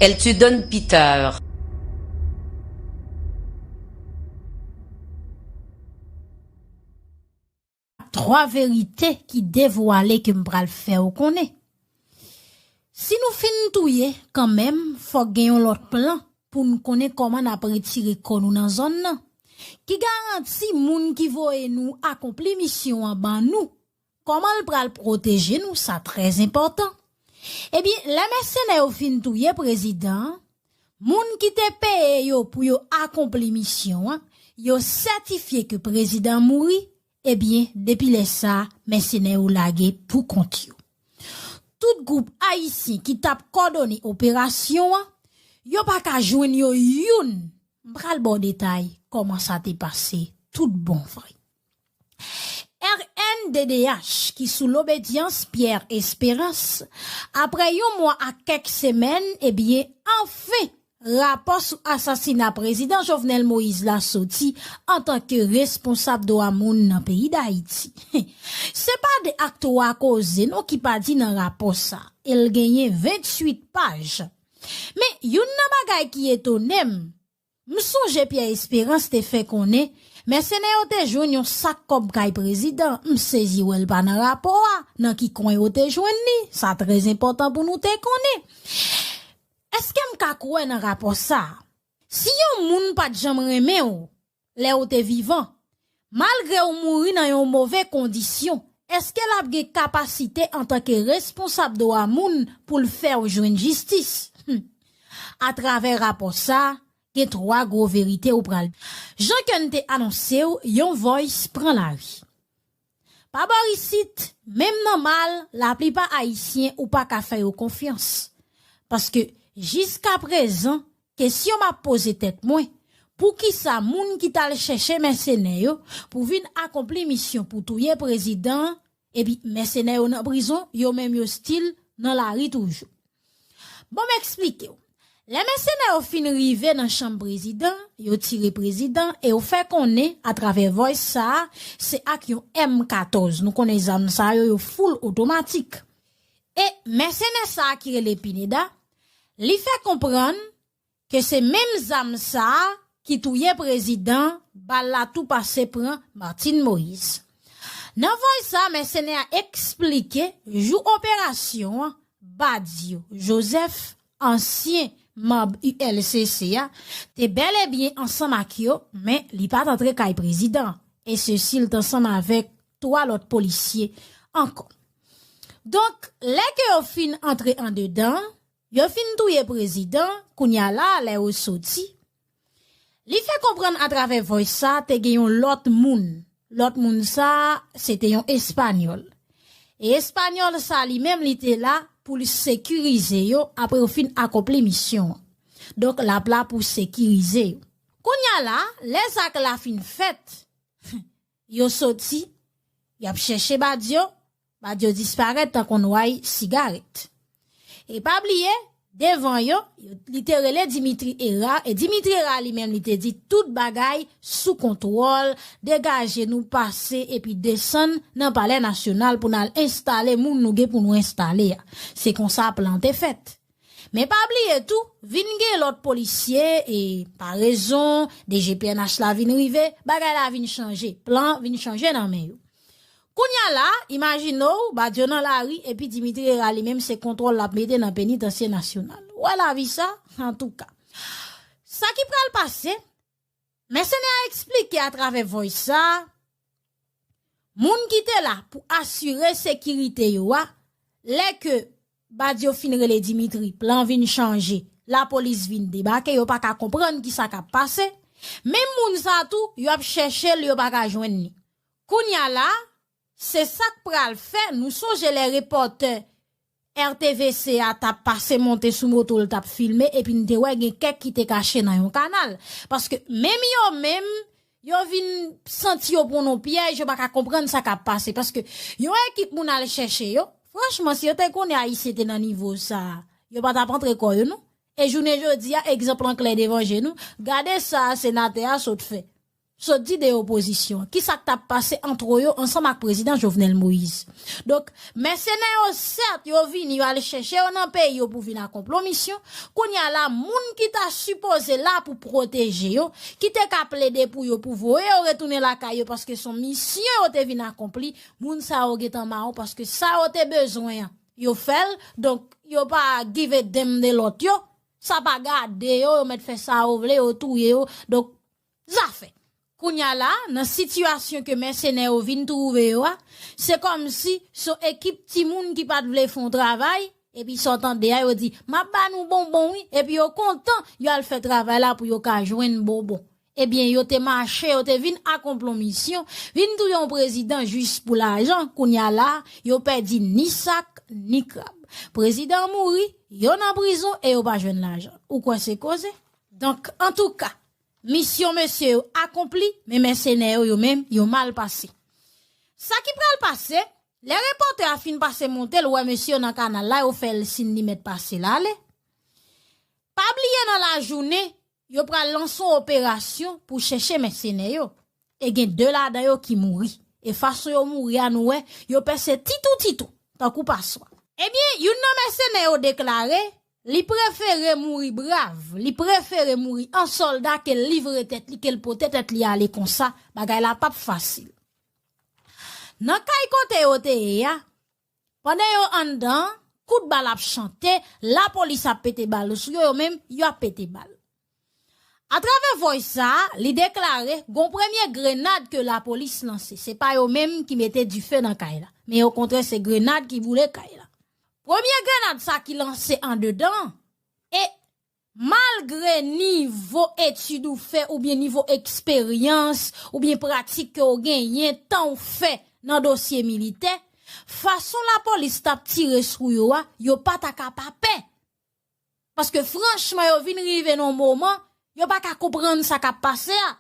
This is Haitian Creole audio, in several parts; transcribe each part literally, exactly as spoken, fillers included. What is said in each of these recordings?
Elle te donne pita. Twa verite ki devwale ke m pral fè w konnen. Si nou fin touye, kanmenm, fòk gen yon lòt plan pou n konnen kòman n ap retire kò nou nan zòn nan, ki garanti moun ki voye nou akonpli misyon an ban nou, kòman l pral pwoteje nou, sa trè enpòtan. Ebyen, lè mèsenè yo fin touye prezidan an, moun ki te peye yo pou yo akonpli misyon an, yo sètifye ke prezidan an mouri, ebyen, depi lè sa a, mèsenè yo lage pou kont yo. Tout gwoup ayisyen ki t ap kòdone operasyon an, yo pa ka jwenn yo youn. M pral ba w detay kòman sa te pase tout bon vre. R N D D H, ki sou lobedyans Pierre Espérance, apre yon mwa ak kèk semèn, ebyen, anfen, rapò sou asasina prezidan Jovenel Moïse la soti antanke responsab dwa moun nan peyi Dayiti. Se pa de ak twa koze non ki pa di nan rapò sa, e l genyen venntuit paj. Men, youn nan bagay ki etone m, m sonje Pierre Espérance te fè konnen mèsenè yo te jwenn yon sak kòb kay prezidan. M sezi wè l pa nan rapò a, nan ki kwen yo te jwenn li. Sa trè enpòtan pou nou te konnen. Èske m ka kwè nan rapò sa a? Si yon moun pa t janm renmen w lè w te vivan, malgre w mouri nan yon move kondisyon, èske l ap gen kapasite antanke responsab dwa moun pou l fè w jwenn jistis? Hum. Atravè rapò sa a, gen twa gwo verite ou pral. Jan ke n te anonse w, yon voice pran lari. Pa bò isit, menm nan mal, laplipa ayisyen ou pa ka fè yo konfyans. Paske jiskaprezan, kesyon m ap poze tèt mwen, poukisa moun ki t al chèche mèsenè yo pou vin akonpli misyon pou touye prezidan an, epi mèsenè yo nan prizon, yo menm yo still nan lari toujou? Bon, m eksplike w. Lè mèsenè yo fin rive nan chanm prezidan, yo tire prezidan e yo fè konnen atravè voice sa a, se ak yon M katòz. Nou konnen zam sa yo, yo full otomatik. E mèsenè sa a ki rele Pineda, li fè konprann ke se menm zam sa a ki touye prezidan, bal la tou pase pran Martine Moïse. Nan voice sa, mèsenè a eksplike jou operasyon an, Badio Joseph, ansyen manm U L C C a, te bèl e byen ansanm ak yo, men li pa t antre kay prezidan, e sesi l t ansanm avèk twa lòt polisye ankò. Donk, lè ke yo fin antre andedan, yo fin touye prezidan, kounye a la, lè yo soti, li fè konprann atravè voice sa, te gen yon lòt moun. Lòt moun sa, se te yon Espanyòl. E Espanyòl sa, li menm, li te la pou l sekirize yo apre yo fin akonpli misyon an. Donk, l ap la pou sekirize yo. Kounye a la, lè zak la fin fèt, yo soti, y ap chèche Badio, Badio disparèt tankou nway sigarèt. E pa bliye, devan yo, yo, li te rele Dimitri Hérard, e Dimitri Hérard li menm li te di tout bagay sou kontwòl, degaje nou pase epi desann nan Palè Nasyonal pou n al enstale moun nou gen pou nou enstale a. Se konsa plan te fèt. Men pa bliye tou, vin gen lòt polisye, e pa rezon, D G P N H la vin rive, bagay la vin chanje, plan vin chanje nan men yo. Kounye a la, imajine w, Badio nan lari, epi Dimitri Hérard li menm se kontwòl l ap mete nan Penitansye Nasyonal. Ou wè lavi sa? Antouka. Sa ki pral pase, mèsenè a eksplike atravè voice sa, moun ki te la pou asire sekirite yo a, lè ke Badio fin rele Dimitri, plan vin chanje, lapolis vin debake, yo pa ka konprann kisa k ap pase. Menm moun sa tou, yo ap chèche l, yo pa ka jwenn li. Kounye a la, se sa k pral fè, nou sonje lè repòtè R T V C a t ap pase monte sou moto l t ap filme, epi n te wè gen kèk ki te kache nan yon kanal. Paske menm yo menm, yo vin santi yo pran nan pyèj, yo pa ka konprann sa k ap pase. Paske yon ekip moun al chèche yo, franchman, si yo te konnen Ayisyen te nan nivo sa a, yo pa t ap antre kò yo, non. E jounen jodi a, egzanp lan klè devan je nou, gade sa senatè a sot fè. sot di de opozisyon. Kisa k t ap pase ant yo ansanm ak prezidan Jovenel Moïse? Donk, mèsenè yo, sèt, yo vini, yo al chèche yo nan peyi yo pou vin akonpli yon misyon. Kounye a la, moun ki ta sipoze la pou pwoteje yo, ki te ka plede pou yo, pou voye yo retounen lakay yo, paske se yon misyon yo te vin akonpli, moun sa yo gentan mawon, paske sa yo te bezwen an, yo fè l. Donk, yo pa give a damn de lòt yo. Sa pa gade yo, yo mèt fè sa yo vle, yo touye yo. Donk, zafè. Kounye a la, nan sitiyasyon ke mèsenè yo vin twouve yo a, se kòmsi se yon ekip timoun ki pa t vle fè yon travay, epi sa w tande a, yo di, "M ap ba nou bonbon, wi," epi yo kontan, yo al fè travay la pou yo ka jwenn bonbon. Ebyen, yo te mache, yo te vin akonpli yon misyon, vin touye yon prezidan jis pou lajan, kounye a la, yo pèdi ni sak, ni krab. Prezidan an mouri, yo nan prizon e yo pa jwenn lajan. Ou kwè se koze? Donk, antouka, misyon mesye yo akonpli, men mèsenè yo, yo menm, yo mal pase. Sa ki pral pase, lè repòtè a fin pase monte l, wè mesye yo nan kanal la, yo fè l siy li mèt pase l ale. Pa bliye nan lajounen, yo pral lanse yon operasyon pou chèche mèsenè yo. E gen de ladan yo ki mouri. E fason yo mouri a, nou wè, yo pèse titou titou, tankou paswa. Ebyen, youn nan mèsenè yo deklare, li prefere mouri brav, li prefere mouri an sòlda ke l livre tèt li, ke l pote tèt li ale konsa, bagay la p ap fasil. Nan kay kote yo te ye a, pandan yo anndan, kout bal ap chante, lapolis ap pete bal sou yo, yo menm, yo ap pete bal. Atravè vòy sa a, li deklare, gon premye grenad ke lapolis lanse. Se pa yo menm ki mete dife nan kay la. Men okontrè, se grenad ki boule kay la. Premye grenad sa ki lanse andedan, e malgre nivo etid ou fè oubyen nivo eksperyans oubyen pratik ke w genyen, tan w fè nan dosye militè, fason lapolis t ap tire sou yo a, yo pa ta ka pa pè. Paske franchman, yo vin rive nan yon moman, yo pa ka konprann sa k ap pase a.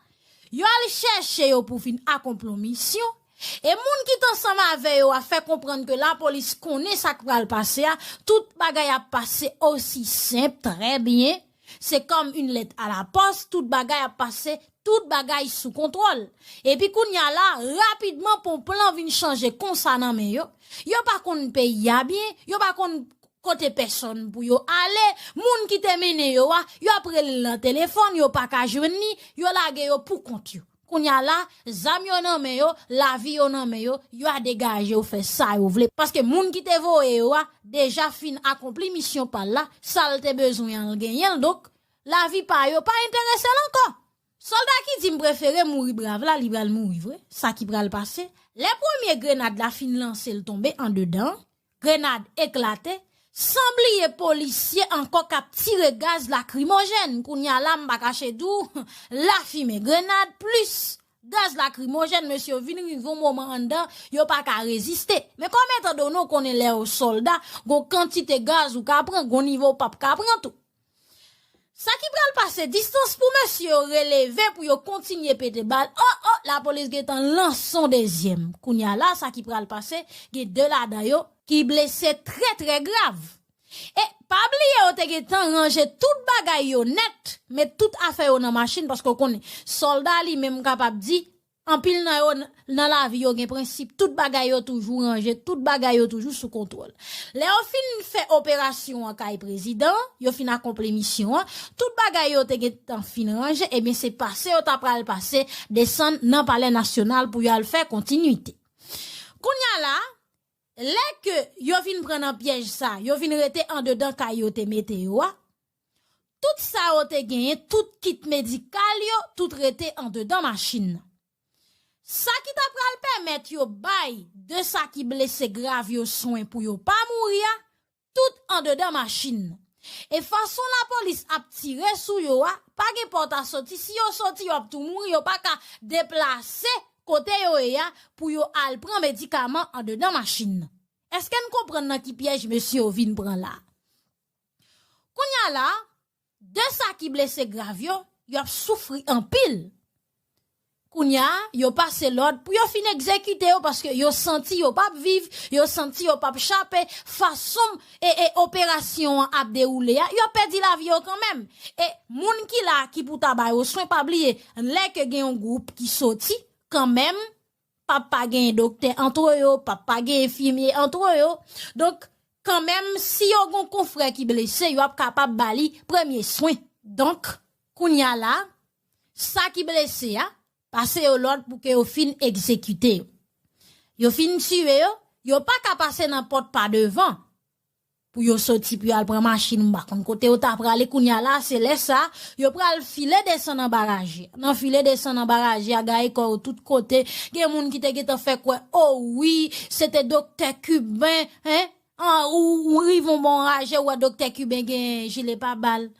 Yo al chèche yo pou vin akonpli yon misyon. E moun ki t ansanm avè yo a fè konprann ke lapolis konnen sa k pral pase a, tout bagay ap pase osi senp, trè byen. Se kòm une lettre à la poste, tout bagay ap pase, tout bagay sou kontwòl. Epi kounye a la, rapidman, pou plan vin chanje konsa nan men yo. Yo pa konn peyi a byen, yo pa konn kote pèsòn pou yo ale, moun ki te mennen yo a, y ap rele l nan telefòn, yo pa ka jwenn li, yo lage yo pou kont yo. Kounye a la, zam yo nan men yo, lavi yo nan men yo, yo a degaje yo fè sa yo vle. Paske moun ki te voye yo a, deja fin akonpli misyon pa l la, sa l te bezwen an l genyen l, donk, lavi pa yo pa enterese l ankò. Sòlda ki di m prefere mouri brav la, li pral mouri vre. Sa ki pral pase, lè premye grenad la fin lanse l tonbe andedan, grenad eklate, san bliye polisye ankò k ap tire gaz lakrimojèn. Kounye a la, m pa kache di w, lafimen grenad plis gaz lakrimojèn, mesye yo vin rive yon moman anndan, yo pa ka reziste. Men kòm etan done w konnen lè yo sòlda, gon kantite gaz ou ka pran, gon nivo w p ap ka pran tou. Sa ki pral pase, distans pou mesye yo releve pou yo kontinye pete bal. Oh, oh, lapolis gentan lanse yon dezyèm. Kounye a la, sa ki pral pase, gen de ladan yo ki blese trè, trè grav. E pa bliye, yo te gentan ranje tout bagay yo nèt, met tout afè yo nan machin, paske w konnen, sòlda li menm kapab di, anpil nan yo n-, nan lavi yo gen prensip, tout bagay yo toujou ranje, tout bagay yo toujou sou kontwòl. Lè yo fin fè operasyon an kay prezidan, yo fin akonpli misyon an, tout bagay yo te gentan fin ranje, ebyen se pase yo ta pral pase, desann nan Palè Nasyonal pou yo al fè kontinwite. Kounye a la, lè ke yo vin pran nan pyèj sa, yo vin rete andedan kay yo te mete yo a, tout sa yo te genyen, tout kit medikal yo, tout rete andedan machin nan. Sa ki ta pral pèmèt yo bay de sa ki blese grav yo swen pou yo pa mouri a, tout andedan machin nan. E fason lapolis ap tire sou yo a, pa gen pòt a soti. Si yo soti, yo ap tou mouri, yo pa ka deplase kote yo ye a pou yo al pran medikaman andedan machin nan. Èske n konprann nan ki pyèj mesye yo vin pran la? Kounye a la, de sa ki blese grav yo, y ap soufri anpil. Kounye a, yo pase lòd pou yo fin egzekite yo, paske yo santi yo p ap viv, yo santi yo p ap chape. Fason e, e operasyon an ap dewoule a, yo pèdi lavi yo kanmenm. E moun ki la, ki pou ta ba yo swen, pa bliye, lè ke gen yon gwoup ki soti, kanmenm, p ap pa gen doktè antre yo, p ap pa gen enfimye antre yo. Donk, kanmenm, si yo gon konfrè ki blese, yo ap kapab ba li premye swen. Donk, kounye a la, sa ki blese a, pase yo lòd pou ke yo fin egzekite yo. Yo fin tiye yo, yo pa ka pase nan pòt pa devan. Pou yo soti, pou yo al pran machin, m pa konn kote yo ta prale kounye a la, se lè sa, yo pral file desann anba raje. Nan file desann anba raje a, gaye kò yo tout kote, gen moun ki te gentan fè kwè, o wi, se te doktè kiben, en, an, ou, ou rive yon bon raje, ou wè doktè kiben gen jile pa bal.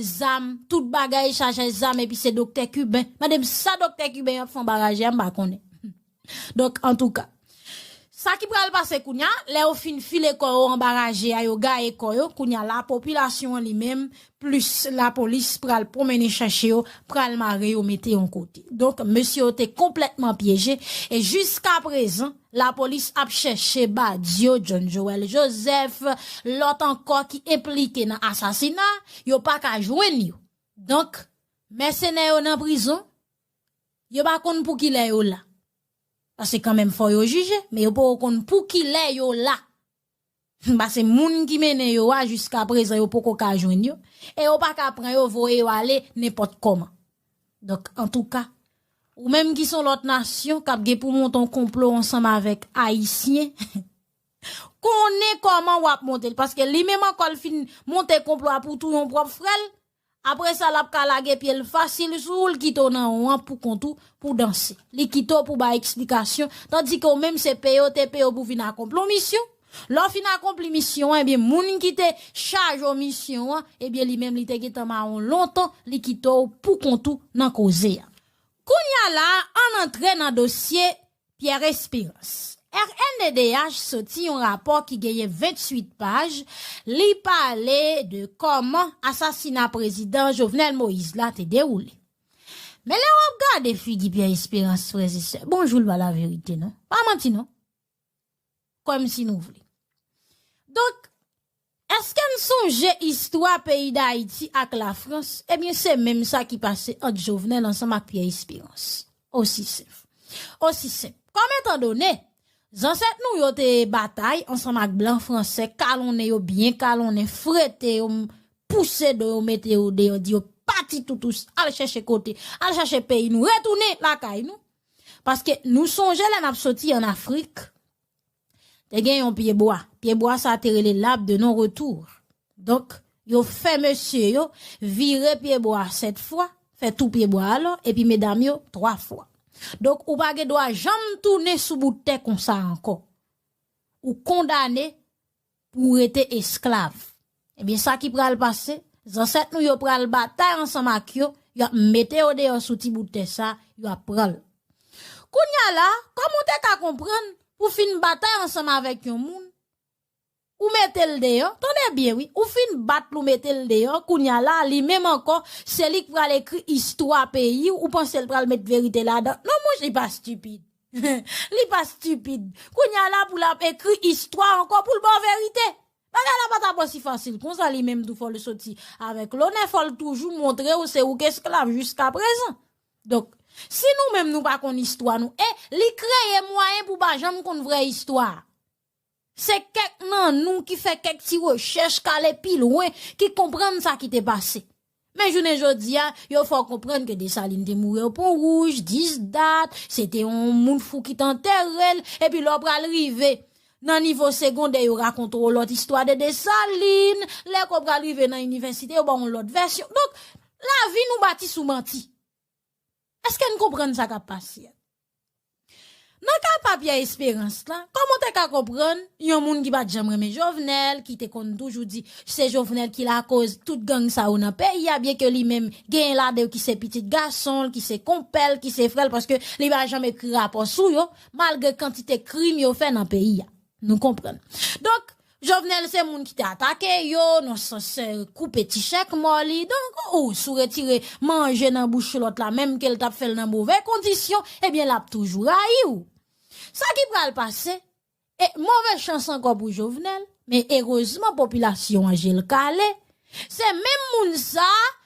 Zam, tout bagay chaje zam, epi se doktè kiben. Mande m sa doktè kiben y ap fè anba raje a, m pa konnen. Donk, antouka, sa ki pral pase kounye a, lè yo fin file kò yo anba raje a, yo gaye kò yo, kounye a, lapopilasyon an li menm, plis lapolis pral pwonmennen chèche yo, pral mare yo, mete yon kote. Donk, mesye yo te konplètman pyeje, e jiska prezan, lapolis ap chèche Badio, John Joel Joseph, lòt ankò ki enplike nan asasina, yo pa ka jwenn yo. Donk, mèsenè yo nan prizon, yo pa konn pou kilè yo la. Paske kanmenm fò yo jije, men yo poko konn pou kilè yo la. Paske moun ki mennen yo a, jiska prezan, yo poko ka jwenn yo. E yo pa ka pran yo, voye yo ale nenpòt kòman. Donk, antouka, ou menm ki se yon lòt nasyon, k ap gen pou monte yon konplo ansanm avèk Ayisyen, konnen kòman w ap monte l. Paske li menm ankò, l fin monte konplo a pou touye yon pwòp frè l, apre sa, l ap ka lage pye l fasil sou ou, l kite w nan won an pou kont ou, pou danse. Li kite w pou bay eksplikasyon, tandike w menm se peye w te peye w pou vin akonpli yon misyon. Lè w fin akonpli misyon an, ebyen, moun ki te chaje w misyon an, ebyen, li menm, li te gentan mawon lontan, li kite w pou kont ou nan koze a. Kounye a la, ann antre nan dosye Pierre Espérance. R N D D H soti yon rapò ki genyen venntuit paj, li pale de kòman asasina prezidan Jovenel Moïse la te dewoule. Men lè w ap gade figi Pierre Espérance, frè e sè, bonjou l pa laverite non. Pa manti non. Kòmsi nou vle. Donk, èske n sonje istwa peyi Dayiti ak Lafrans? Ebyen, se menm sa ki pase ant Jovenel ansanm ak Pierre Espérance. Osi senp. Osi senp. Kòm etandone, zansèt nou yo te batay ansanm ak blan fransè, kalonnen yo, byen kalonnen, frete yo, pouse do yo, mete yo deyò, di yo pati toutous, al chèche kote, al chèche peyi nou, retounen lakay nou. Paske nou sonje lè n ap soti ann Afrik, te gen yon pyebwa. Pyebwa sa te rele l'arbre de non-retour. Donk, yo fè mesye yo vire pyebwa a sèt fwa, fè tou pyebwa a alò, epi medam yo twa fwa. Donk, ou pa gen dwa janm tounen sou bout tè konsa ankò. Ou kondane pou w rete esklav. Ebyen, sa ki pral pase, zansèt nou yo pral batay ansanm ak yo, y ap mete yo deyò sou ti bout tè sa, y ap pran l. Kounye a la, kòman w te ka konprann pou w fin batay ansanm avèk yon moun, ou mete l deyò, tande byen wi, ou fin bat l, ou mete l deyò, kounye a la, li menm ankò, se li k pral ekri istwa peyi w, ou panse l pral met verite ladan? Non, monchè, li pa stipid. Li pa stipid. Kounye a la, pou l ap ekri istwa ankò, pou l ba w verite. Bagay la pa t ap osi fasil konsa, li menm tou fò l soti avèk lonè, fò l toujou montre w se ou k esklav jiska prezan. Donk, si nou menm nou pa konn istwa nou, e li kreye mwayen pou pa janm konn vrè istwa a. Se kèk nan nou ki fè kèk ti rechèch, k ale pi lwen, ki konprann sa ki te pase. Men jounen jodi a, yo fè w konprann ke Desalin te mouri o Pon Wouj, dis dat, se te yon moun fou ki t antere l, epi lè w pral rive nan nivo segondè, yo rakonte w lòt istwa de Desalin, lè ke w pral rive nan inivèsite, yo ba w yon lòt vèsyon. Donk, lavi nou bati sou manti. Èske n konprann sa k ap pase a? Nan ka pa Pyè Esperans la, kòman w te ka konprann yon moun ki pa t janm renmen Jovenel, ki te konn toujou di se Jovenel ki lakoz tout gang sa yo nan peyi a, byenke li menm genyen ladan yo ki se pitit gason l, ki se konpè l, ki se frè l, paske li pa janm ekri rapò sou yo, malgre kantite krim yo fè nan peyi a. Nou konprann. Donk, Jovenel se moun ki te atake yo, nan sans, eh, koupe ti chèk mò li. Donk, ou, si w retire manje nan bouch lòt la, menm ke l t ap fè l nan move kondisyon, ebyen, l ap toujou rayi w. Sa ki pral pase, e move chans ankò pou Jovenel, men erezman, popilasyon an je l kale. Se menm moun sa,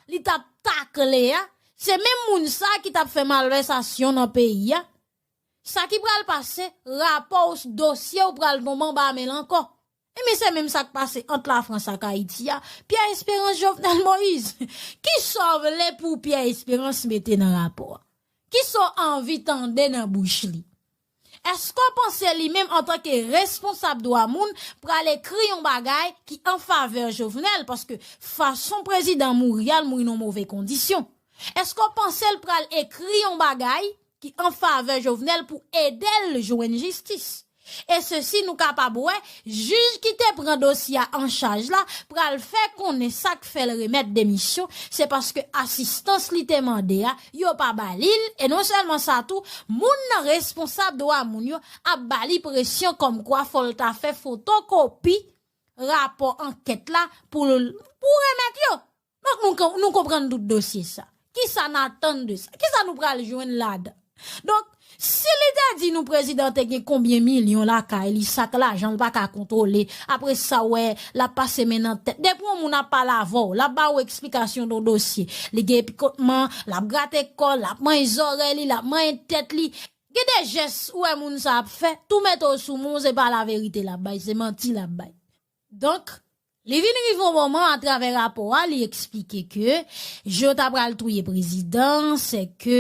li t ap takle a, se menm moun sa ki t ap fè malvèsasyon nan peyi a. Sa ki pral pase, rapò w, dosye w pral tonbe anba men l ankò. Ebyen, se menm sa k pase ant Lafrans ak Ayiti a. Pierre Espérance, Jovenel Moïse. Kisa w vle pou Pierre Espérance mete nan rapò a? Kisa w anvi tande nan bouch li? Èske w panse li menm, antanke responsab dwa moun, pral ekri yon bagay ki an favè Jovenel? Paske fason prezidan mouri a, l mouri nan move kondisyon. Èske w panse l pral ekri yon bagay ki an favè Jovenel pou ede l jwenn jistis? E sesi nou kapab wè, jij ki te pran dosye a an chaj la pral fè konnen sa k fè l remèt demisyon, se paske asistans li te mande a, yo pa ba li l, e non sèlman sa tou, moun nan responsab dwa moun yo ap ba li presyon kòmkwa fò l ta fè fotokopi rapò ankèt la pou l, pou remèt yo. Donk, nou, nou konprann tout dosye sa. Kisa n atann de sa? Kisa nou pral jwenn ladan? Donk, si li te di nou prezidan te gen konbyen milyon lakay li, sa k lajan l pa ka kontwole, apre sa, w wè, l ap pase men nan tèt. Depi yon moun ap pale avè w, l ap ba w eksplikasyon de yon dosye. Li gen epikotman, l ap grate kò l, l ap manyen zòrèy li, l ap manyen tèt li. Gen de jès ou wè moun sa ap fè, tou mete w sou men w, se pa laverite l ap bay, se manti l ap bay. Donk, li vin rive yon moman atravè rapò a, li eksplike ke je yo ta pral touye prezidan, se ke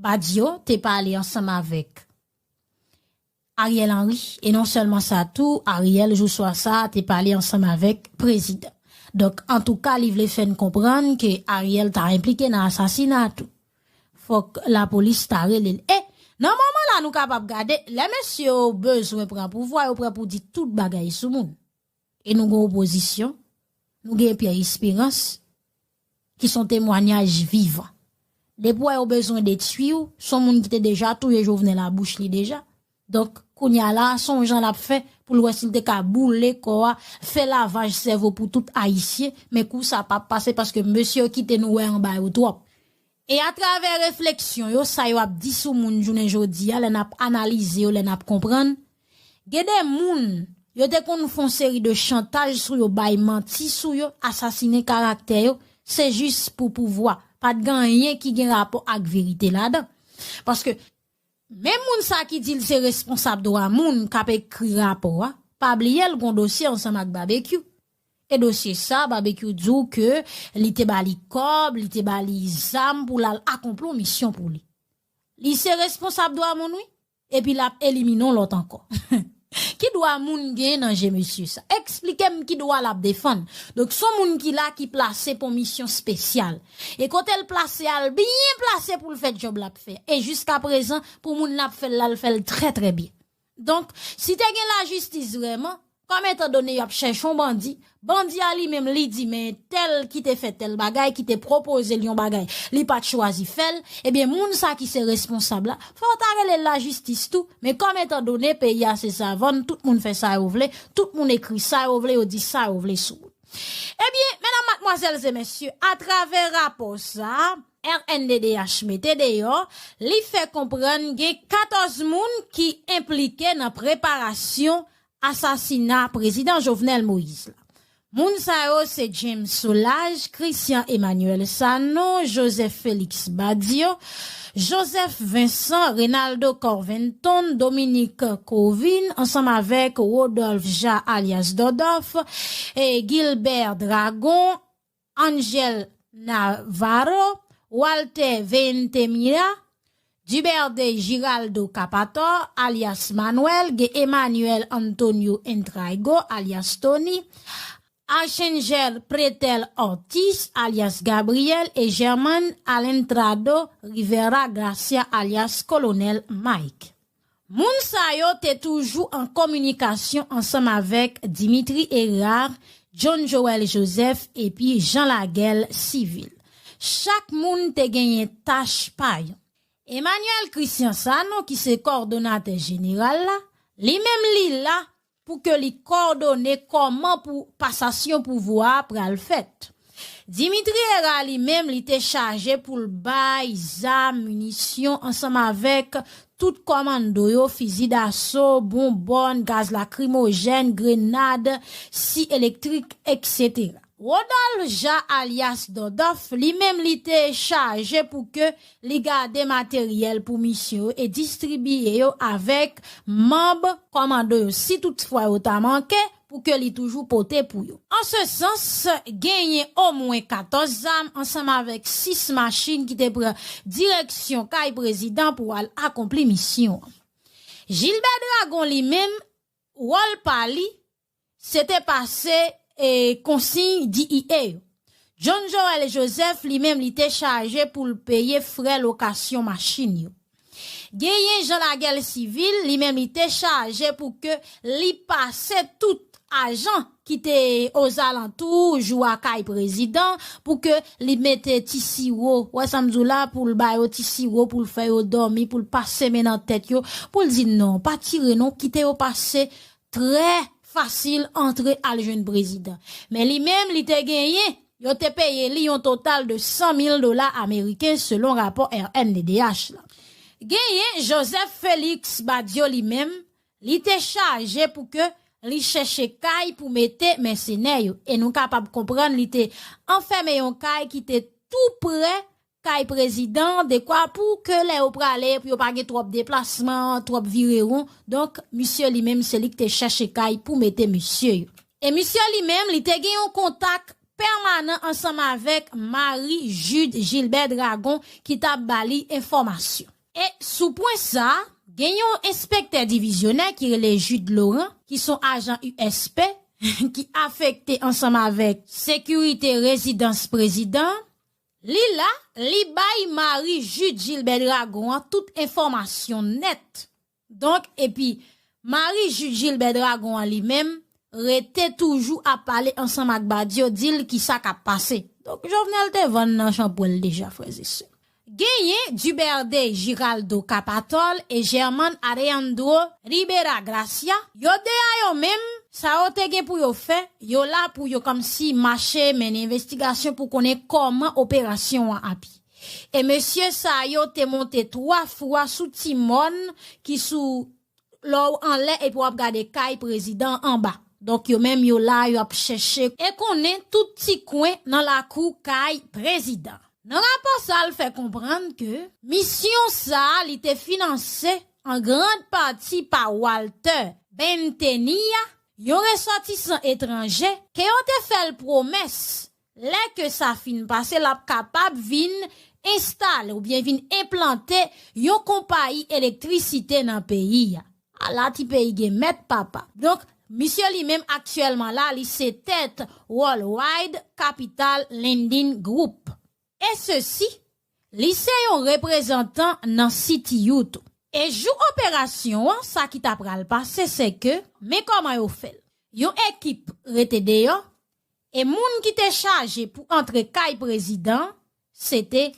Badio te pale ansanm avèk Ariel Henry, e non sèlman sa tou, Ariel, jou swa sa, te pale ansanm avèk prezidan. Donk, antouka, li vle fè n konprann ke Ariel ta enplike nan asasina tou. Fòk lapolis ta rele l. E, nan moman la, nou kapab gade, lè mesye yo bezwen pran pouvwa, yo prè pou di tout bagay sou moun. E nou gen opozisyon, nou gen Pierre Espérance, ki se yon temwanyaj vivan. Depi w wè yo bezwen detwi w, se yon moun ki te deja touye Jovenel a bouch li deja. Donk, kounye a la, se yon jan l ap fè pou l wè si l te ka boule kò a, fè lavaj sèvo pou tout Ayisyen, men kou sa p ap pase paske mesye yo kite nou wè anba yo twòp. E atravè refleksyon yo, sa yo ap di sou moun jounen jodi a, lè n ap analize yo, lè n ap konprann, gen de moun, yo te konn fè yon seri de chantaj sou yo, bay manti sou yo, asasinen karaktè yo, se jis pou pouvwa. Pa t gen anyen ki gen rapò ak verite ladan. Paske, menm moun sa ki di l se responsab dwa moun k ap ekri rapò a, pa bliye l gon dosye ansanm ak Babekyou. E dosye sa, Babekyou di w ke li te ba li kòb, li te ba li zam pou l al akonpli yon misyon pou li. Li se responsab dwa moun, wi. Epi l ap elimine yon lòt ankò. Ki dwa moun gen nan je mesye sa? Eksplike m ki dwa l ap defann. Donk, se yon moun ki la, ki plase pou misyon espesyal. E kote l plase a, l byen plase pou l fè djòb l ap fè. E jiskaprezan, pou moun l ap fè l la, l fè l trè, trè byen. Donk, si te gen lajistis vrèman, kòm etandone y ap chèche yon bandi, bandi a li menm li di, men tèl ki te fè tèl bagay, ki te pwopoze l yon bagay, li pa t chwazi fè l, ebyen, moun sa ki se responsab la, fò w ta rele l lajistis tou, men kòm etandone peyi a se savann, tout moun fè sa yo vle, tout moun ekri sa yo vle, yo di sa yo vle sou moun. Ebyen, medam, madmwazèl e mesye, atravè rapò sa a, R N D D H mete deyò, li fè konprann gen katòz moun ki enplike nan preparasyon asasina prezidan Jovenel Moïse la. Moun sa yo se James Solages, Christian Emmanuel Sanon, Joseph Félix Badio, Joseph Vincent, Reynaldo Corventon, Dominique Covin, ansanm avèk Rodolphe Jean alyas Dòdòf, e Gilbert Dragon, Angel Navarro, Walter Veintemilla, Duberde Giraldo Capator, alyas Manuel, gen Emmanuel Antonio Entraigo, alyas Tony, Archangel Pretel Ortiz, alyas Gabriel, e German Alentrado Rivera Gracia, alyas Kolonèl Mike. Moun sa yo te toujou an kominikasyon ansanm avèk Dimitri Hérard, John Joël Joseph epi Jean Laguel Civil. Chak moun te genyen tach pa yo. Emmanuel Christian Sanon, ki se kòdonatè jeneral la, li menm li la pou ke li kòdone kòman pou pasasyon pouvwa a pral fèt. Dimitri Herard li menm, li te chaje pou l bay zam, minisyon ansanm avèk tout kòmando yo, fizi daso, bonbòn, gaz lakrimojèn, grenad, si elektrik, etsetera. Rodolphe Jean alyas Dòdòf, li menm li te chaje pou ke li gade materyèl pou misyon yo e distribiye yo avèk manm kòmando yo, si toutfwa yo ta manke, pou ke li toujou pote pou yo. An se sans, genyen omwen katòz zam ansanm avèk sis machin ki te pran direksyon kay prezidan pou al akonpli misyon an. Gilbert Dragon li menm, wòl pa li, se te pase e konsiy D E A yo. John Joël Joseph li menm li te chaje pou l peye frè lokasyon machin yo. Genyen Jean Laguerre Civil, li menm li te chaje pou ke li pase tout ajan ki te ozalantou jou a kay prezidan pou ke li mete ti siwo, wè sa m di w la, pou l ba yo ti siwo, pou l fè yo dòmi, pou l pase men nan tèt yo, pou l di non, pa tire non, kite yo pase trè fasil antre al jwenn prezidan. Men li menm, li te genyen, yo te peye li yon total de san mil dola ameriken selon rapò R N D D H la. Genyen Joseph Félix Badio li menm, li te chaje pou ke li chèche kay pou mete mèsenè yo. E nou kapab konprann li te anfème yon kay ki te tou prè kay prezidan, dekwa pou ke lè yo prale, pou yo pa gen twòp deplasman, twòp virewon. Donk, misye li menm, se li ki te chèche kay pou mete mesye yo. E misye li menm, li te gen yon kontak pèmanan ansanm avèk Marie Jude Gilbert Dragon ki t ap ba li enfòmasyon. E sou pwen sa, gen yon enspektè divizyonè ki rele Jude Laurent, ki se yon ajan U S P, ki afekte ansanm avèk sekirite rezidans prezidan, li la, li bay Marie Jude Gilbert Dragon an tout enfòmasyon nèt. Donk, epi Marie Jude Gilbert Dragon an li menm rete toujou ap pale ansanm ak Badio, di l kisa k ap pase. Donk, Jovenel te vann nan chanpwèl deja, frè e sè. Genyen Duberde Giraldo Capatol e German Alejandro Rivera Gracia. Yo de a yo menm, sa yo te gen pou yo fè, yo la pou yo kòmsi mache mennen envestigasyon pou konnen kòman operasyon an ap ye. E mesye sa yo te monte twa fwa sou ti mòn ki sou lè w anlè epi w ap gade kay prezidan anba. Donk, yo menm yo la, yo ap chèche e konnen tout ti kwen nan lakou kay prezidan. Nan rapò sa, l fè konprann ke misyon sa a, li te finanse an grand pati pa Walter Bentennia, yon resòtisan etranje ke yo te fè l pwomès lè ke sa fin pase, l ap kapab vin enstale oubyen vin enplante yon konpayi elektrisite nan peyi a. Ala ti peyi gen mèt, papa. Donk, misye li menm aktyèlman la, li se tèt Worldwide Capital Lending Group. E sesi, li se yon reprezantan nan City U tou. E jou operasyon an, sa ki ta pral pase, se ke, men kòman yo fè l. Yon ekip rete deyò, e moun ki te chaje pou antre kay prezidan, se te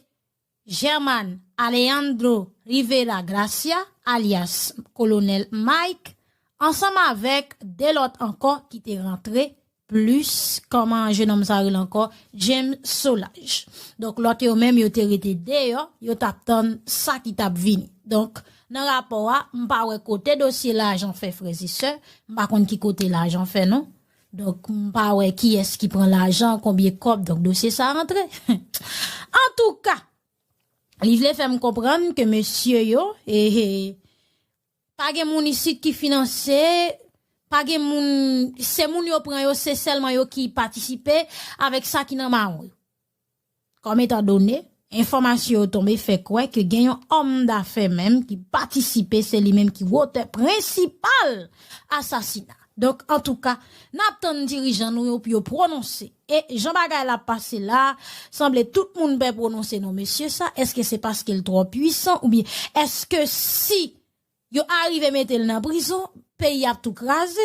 German Alejandro Rivera Gracia, alyas Kolonèl Mike, ansanm avèk de lòt ankò ki te rantre, plis, kòman jenòm sa rele ankò, James Solages. Donk, lòt yo menm, yo te rete deyò, yo t ap tann sa ki t ap vini. Donk, nan rapò a, m pa wè kote dosye lajan fè, frè e sè, m pa konn ki kote lajan fè non. Donk, m pa wè kiyès ki pran lajan, konbyen kòb, donk dosye sa rantre. Antouka, li vle fè m konprann ke mesye yo, e, e, pa gen moun isit ki finanse, pa gen moun, se moun yo pran yo, se sèlman yo ki patisipe avèk sa ki nan mawon yo. Kòm etan done, enfòmasyon yo tonbe fè kwè ke gen yon òm dafè menm ki patisipe, se li menm ki wotè prensipal asasina. Donk, antouka, n ap tann dirijan nou yo pou yo pwononse. E jan bagay la ap pase la, sanble tout moun pè pwononse non mesye sa. Èske se paske l twò pwisan oubyen èske si yo arive mete l nan prizon, peyi ap tou kraze?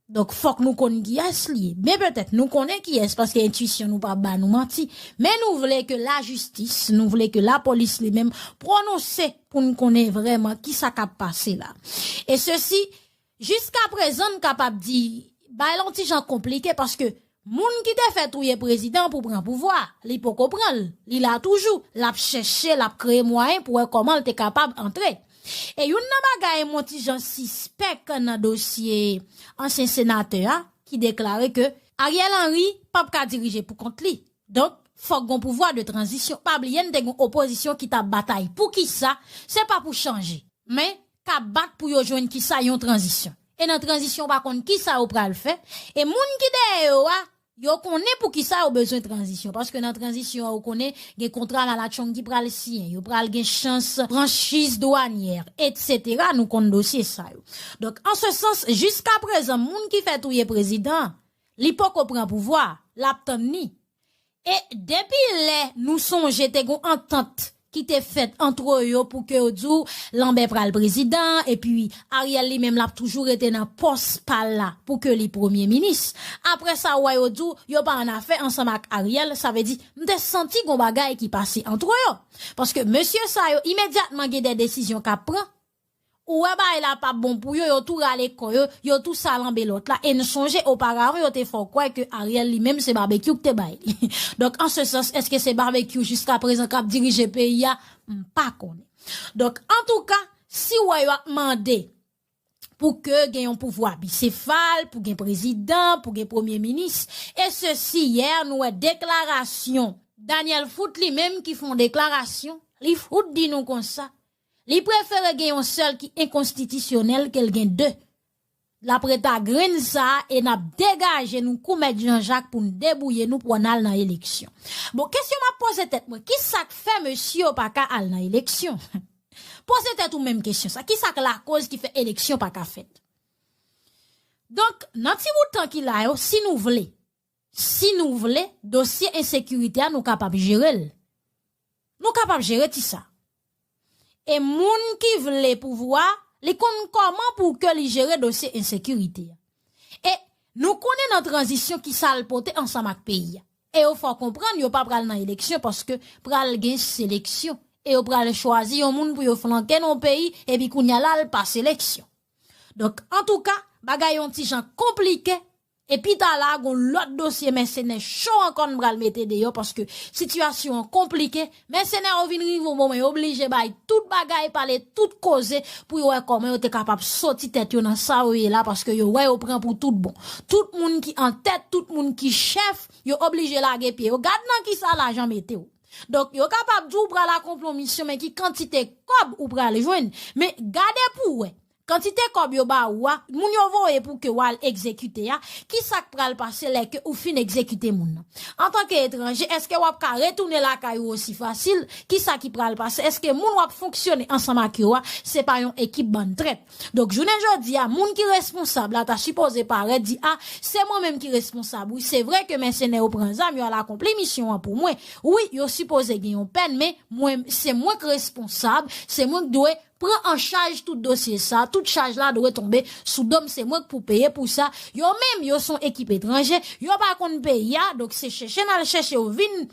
Donk, fòk nou konn kiyès li ye. Men petèt, nou konnen kiyès, paske entwisyon nou pa ba nou manti. Men nou vle ke lajistis, nou vle ke lapolis li menm pwononse pou n konnen vrèman kisa k ap pase la. E sesi, Jiskaprezan, n kapab di, bagay la yon ti jan konplike paske moun ki te fè touye prezidan pou pran pouvwa, li poko pran l. Li la toujou, l ap chèche, l ap kreye mwayen pou wè kòman l te kapab antre. E youn nan bagay mwen ti jan sispèk nan dosye ansyen senatè a, ki deklare ke Ariel Henry p ap ka dirije pou kont li. Donk, fòk gon pouvwa de tranzisyon. Pa bliye, n te gon opozisyon ki t ap batay. Poukisa? Se pa pou chanje, men k ap bat pou yo jwenn kisa yon tranzisyon. E nan tranzisyon, w pa konn kisa yo pral fè. E moun ki dèyè yo a, yo konnen poukisa yo bezwen tranzisyon. Paske nan tranzisyon an, ou konnen, gen kontra malatchong ki pral siyen. Yo pral gen chans franchiz dwanyè, etsetera. Nou konn dosye sa yo. Donk, an se sans, jiskaprezan, moun ki fè touye prezidan, li poko pran pouvwa, l ap tann ni. E depi lè nou sonje te gon antant ki te fèt antre yo pou ke yo di w Lambert pral prezidan, epi Ariel li menm l ap toujou rete nan pòs pa l la pou ke li premye minis. Apre sa, w wè yo di w yo pa annafè ansanm ak Ariel, sa vle di, m te santi gon bagay ki pase antre yo. Paske mesye sa yo, imedyatman gen de desizyon k ap pran, ou wè bagay la p ap bon pou yo, yo tou rale kò yo, yo tou salanbe lòt la. E n sonje oparavan yo te fè w kwè ke Ariel li menm se Babekyou ki te bay li. Donk, an se sans, èske se Babekyou jiskaprezan k ap dirije peyi a? M pa konnen. Donk, antouka, si w wè yo ap mande pou ke gen yon pouvwa bisefal, pou gen prezidan, pou gen premye minis, e sesi yè, nou wè deklarasyon Daniel Foot li menm ki fè yon deklarasyon, li fout di nou konsa. Li prefere gen yon sèl ki enkonstitisyonèl ke l gen de. L ap ret a grenn sa a e n ap degaje nou kou mèt Janjak pou n debouye nou pou n al nan eleksyon. Bon, kesyon m ap poze tèt mwen, ki sa k fè mesye yo pa ka al nan eleksyon? Poze tèt ou menm kesyon sa. Ki sa k lakoz ki fè eleksyon pa ka fèt? Donk, nan ti bout tan ki la yo, si nou vle, si nou vle, dosye ensekirite a, nou kapab jere l. Nou kapab jere ti sa. E moun ki vle pouvwa, li konn kòman pou ke li jere dosye ensekirite a. E nou konnen nan tranzisyon ki sa l pote ansanm ak peyi a. E yo fè w konprann yo pa pral nan eleksyon paske pral gen seleksyon. E yo pral chwazi yon moun pou yo flanke nan yon peyi, epi kounye a la, l pa seleksyon. Donk, antouka, bagay yon ti jan konplike. E pita la, gon lòt dosye mèsenè cho ankò n pral mete deyò paske sitiyasyon an konplike. Mèsenè yo vin rive yon moman, yo oblije bay tout bagay, pale tout koze pou yo wè kòman yo te kapab soti tèt yo nan sa yo ye la paske yo wè yo pran pou tout bon. Tout moun ki an tèt, tout moun ki chèf, yo oblije lage pye yo. Gad nan kisa lajan mete w. Donk, yo kapab di w pral akonpli yon misyon, men ki kantite kòb ou pral jwenn. Men gade pou w wè. Kantite kòb yo ba ou a, moun yo voye pou ke w al egzekite a, ki sa k pral pase lè ke ou fin egzekite moun nan? Antanke etranje, èske w ap ka retounen lakay ou osi fasil? Ki sa ki pral pase? Èske moun w ap fonksyone ansanm ak yo a, se pa yon ekip bann trèt? Donk, jounen jodi a, moun ki responsab la ta sipoze parèt di, a, se mwen menm ki responsab, wi. Se vre ke mèsenè yo pran zam, yo al akonpli misyon an pou mwen. Wi, yo sipoze gen yon pèn, men mwen, se mwen k responsab, se mwen k dwe pran an chaj tout dosye sa, tout chaj la dwe tonbe sou do m, se mwen k pou peye pou sa. Yo menm, yo se yon ekip etranje, yo pa konn peyi a, donk se chèche n al chèche yo vin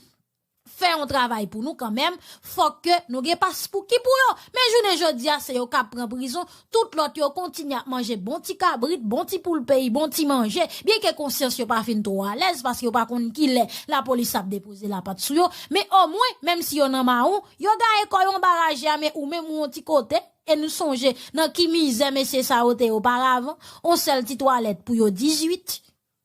fè yon travay pou nou kanmenm, fòk ke nou gen paspouki pou yo. Men jounen jodi a, se yo k ap pran prizon, tout lòt yo kontinye ap manje bon ti kabrit, bon ti poul peyi, bon ti manje, byenke konsyans yo pa fin twò alèz, paske yo pa konn kilè lapolis ap depoze lapat sou yo, men omwen, menm si yo nan mawon, yo gaye kò yo anba raje a, men ou menm ou yon ti kote, e nou sonje nan ki mizè mesye sa yo te ye oparavan, yon sèl ti twalèt pou yo dizuit.